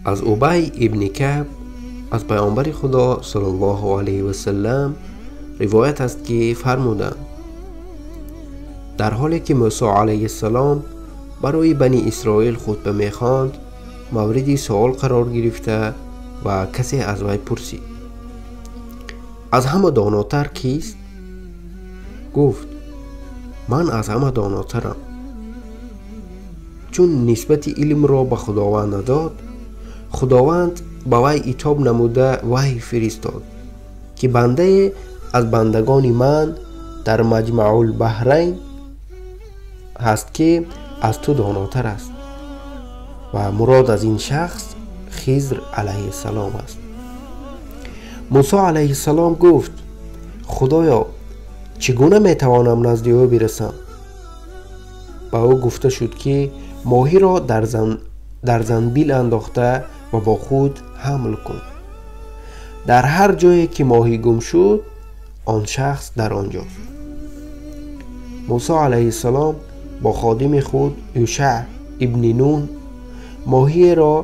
Аз Убай ибни Каъб аз Паёмбари Худо саллаллоҳу алайҳи васаллам ривоят аст, ки фармуданд: дар ҳоле ки Мусо алайҳиссалом барои Бани Исроил хутба мехонд, мавриди суол қарор гирифта ва касе аз вай пурсид: аз ҳама донотар кист? Гуфт: ман аз ҳама донотарам. Чун нисбати илмро ба Худованд надод, Худованд ба вай итоб намуда ваҳй фиристод, ки бандае аз бандагони ман дар Маҷмаъулбаҳрайн ҳаст, ки аз ту донотар аст. Ва мурод аз ин шахс Хизр алайҳиссалом аст. Мусо алайҳиссалом гуфт: Худоё, чӣ гуна метавонам назди ӯ бирасам? Ба ӯ гуфта шуд, ки моҳиро дар занбил андохта ва бо худ ҳамл кун. Дар ҳар ҷое ки моҳӣ гум шуд, он шахс дар он ҷост. Мусо алайҳиссалом бо ходими худ Юшаъ ибни Нун моҳиеро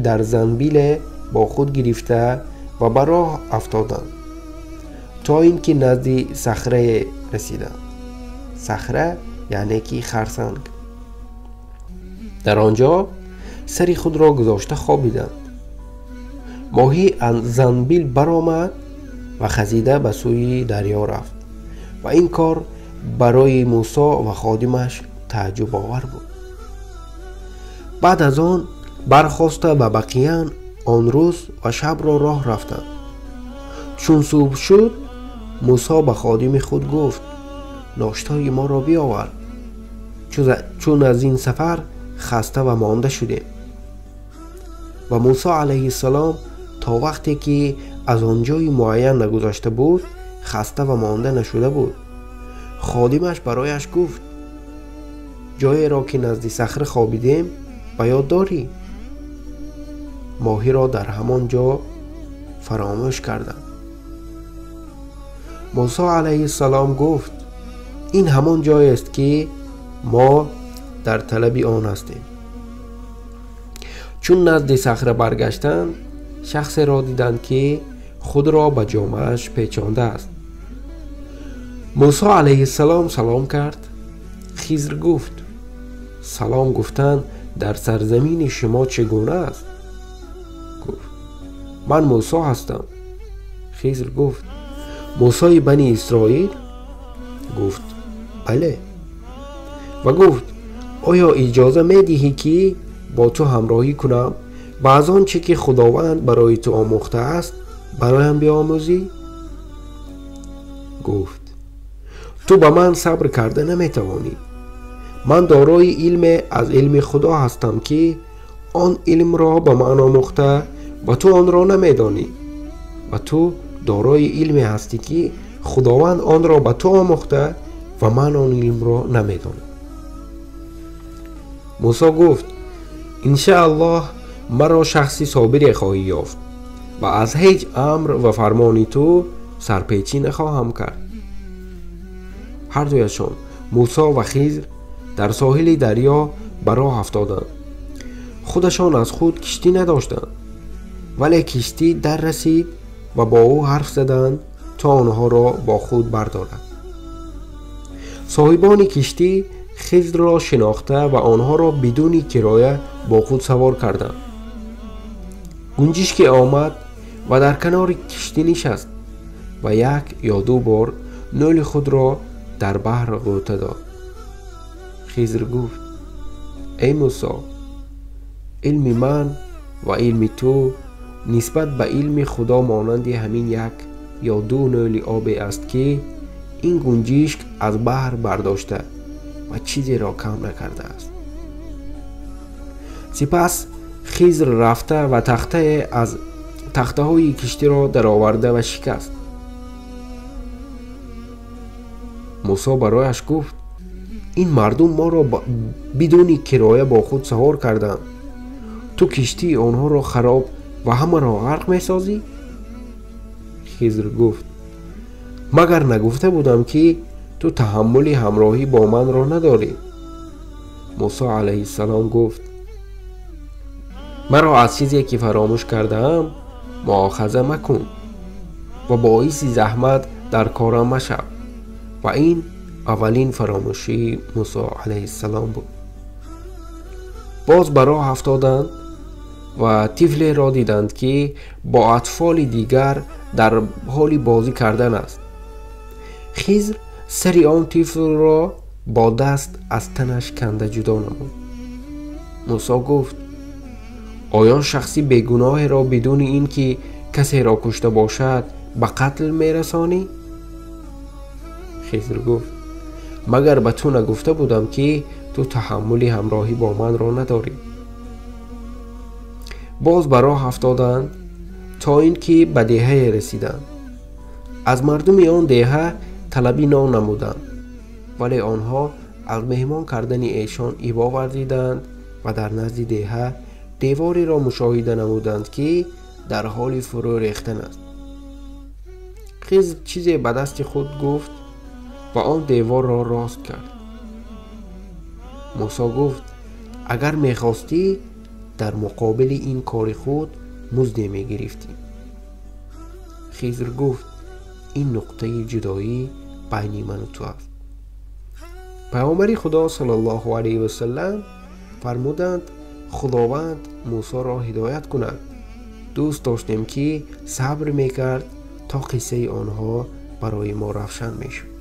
дар занбиле бо худ гирифта ва ба роҳ афтоданд, то ин ки назди сахрае расиданд. Сахра яъне ки харсанг. Дар он ҷо сари худро гузошта хобиданд. Моҳӣ аз занбил баромад ва хазида ба сӯи дарё рафт ва ин кор барои Мусо ва ходимаш тааҷҷубовар буд. Баъд аз он бархоста ба Бақиян он рӯз ва шабро роҳ рафтанд. Чун субҳ шуд, Мусо ба ходими худ гуфт: ноштои моро биёвар, чун аз ин сафар хаста ва монда шудем. Ва Мусо алайҳиссалом то вақте ки аз он ҷои муайян нагузашта буд, хаста ва монда нашуда буд. Ходимаш барояш гуфт: ҷоеро ки назди сахра хобидем ба ёд дорӣ? Моҳиро дар ҳамон ҷо фаромӯш кардам. Мусо алайҳиссалом гуфт: ин ҳамон ҷоест, ки мо дар талаби он ҳастем. Чун назди сахра баргаштанд, шахсеро диданд, ки худро ба ҷомааш печондааст. Мусо алайҳиссалом салом кард. Хизр гуфт: салом гуфтан дар сарзамини шумо чӣ гуна аст? Гуфт: ман Мусо ҳастам. Хизр гуфт: Мусои Бани Исроил? Гуфт: бале. Ва гуфт: оё иҷоза медиҳӣ, ки бо ту ҳамроҳӣ кунам ва аз он чӣ ки Худованд барои ту омӯхтааст бароям биомӯзӣ? Гуфт: ту ба ман сабр карда наметавонӣ. Ман дорои илме аз илми Худо ҳастам, ки он илмро ба ман омӯхта ва ту онро намедонӣ, ва ту дорои илме ҳастӣ, ки Худованд онро ба ту омӯхта ва ман он илмро намедонам. Мусо гуфт: иншааллоҳ маро шахси собире хоҳӣ ёфт ва аз ҳеҷ амр ва фармони ту сарпечӣ нахоҳам кард. Ҳар дуяшон, Мусо ва Хизр, дар соҳили дарё ба роҳ афтоданд. Худашон аз худ киштӣ надоштанд, вале киштӣ дар расид ва бо ӯ ҳарф заданд, то онҳоро бо худ бардорад. Соҳибони киштӣ Хизрро шинохта ва онҳоро бидуни кироя бо худ савор карданд. Гунҷишке омад ва дар канори киштӣ нишаст ва як ё ду бор нӯли худро дар баҳр ғӯта дод. Хизр гуфт: эй Мусо, илми ман ва илми ту нисбат ба илми Худо монанди ҳамин як ё ду нӯли обе аст, ки ин гунҷишк аз баҳр бардошта ва чизеро кам накардааст. Сипас Хизр рафта ва тахтае аз тахтаҳои киштиро дароварда ва шикаст. Мусо барояш гуфт: ин мардум моро бидуни кироя бо худ савор карданд. Ту киштии онҳоро хароб ва ҳамаро ғарқ месозӣ? Хизр гуфт: магар нагуфта будам, ки ту таҳаммули ҳамроҳӣ бо манро надорӣ? Мусо алайҳиссалом гуфт: Маро аз чизе ки фаромӯш кардаам муохаза макун ва боиси заҳмат дар корам машав. Ва ин аввалин фаромӯшии Мусо алайҳиссалом буд. Боз ба роҳ афтоданд ва тифлеро диданд, ки бо атфоли дигар дар ҳоли бозӣ кардан аст. Хизр сари он тифлро бо даст аз танаш канда ҷудо намуд. Мусо гуфт: оё шахси бегуноҳеро бидуни ин ки касеро кушта бошад ба қатл мерасонӣ? Хизр гуфт: магар ба ту нагуфта будам, ки ту таҳаммули ҳамроҳӣ бо манро надорӣ? Боз ба роҳ афтоданд то ин ки ба деҳае расиданд. Аз мардуми он деҳа талаби нон намуданд, вале онҳо аз меҳмон кардани эшон ибо варзиданд ва дар назди деҳа девориро мушоҳида намуданд, ки дар ҳоли фурӯ рехтан аст. Хизр чизе ба дасти худ гуфт ва он деворро рост кард. Мусо гуфт: агар мехостӣ, дар муқобили ин кори худ музде мегирифтӣ. Хизр гуфт: ин нуқтаи ҷудоӣ байни ману ту аст. Паёмбари Худо саллаллоҳу алайҳи васаллам фармуданд: Худованд Мусоро ҳидоят кунад. Дӯст доштем, ки сабр мекард, то қиссаи онҳо барои мо равшан мешуд.